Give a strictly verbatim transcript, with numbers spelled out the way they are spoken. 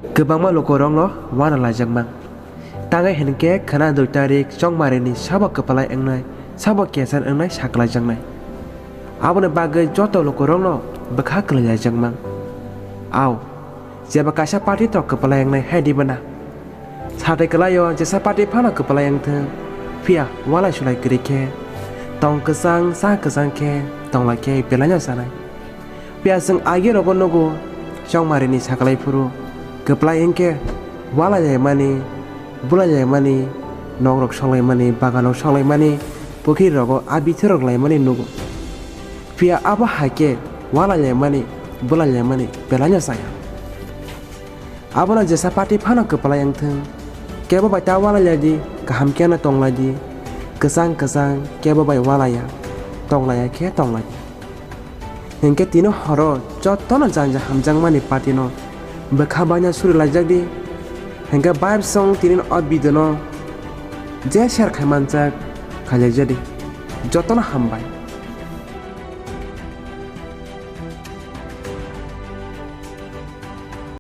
Kwbangma lukurokno uanalaijak mang. Tangwi hinkhe khwna dui tarik chongmarini sabo kwplai wngnai, sabo kesar wngnai saklaijaknai. Aboni bagwi joto lukurokno bwkha kwlailaijak mang. Au, jeba kaisa party tok kwplai wngnai hai diba na? Satai kwlaio jesa party phano kwplai wngthwng, phiya walai sulai kwrwi khe tong kwchang cha kwchang khe tonglaikhe belaino chanai. Phiya chwng agi rogo nugo, chongmarini saklai phuru kwplai wngkhe walai laimani, bulai laimani, nokrok songlaimani, baganrok songlaimani, pukhiri rogo a bithorok laimani nugo. Phiya abo hai khe walai laimani, bulai laimani belaino chaya. Abono jesa party phano kwplai wngthwng, kebo bai ta walai lai di, kaham khe no tonglai di, kwchang kwchang kebo bai walaiya, tonglaiya khe tonglai di. Hinkhe tini horo jotono janja hamjakmani party no bwkha baina suri laijak di. Hinkhe vibe song tini o video no je share khai manjak, khailaijak di. Jotono hambai.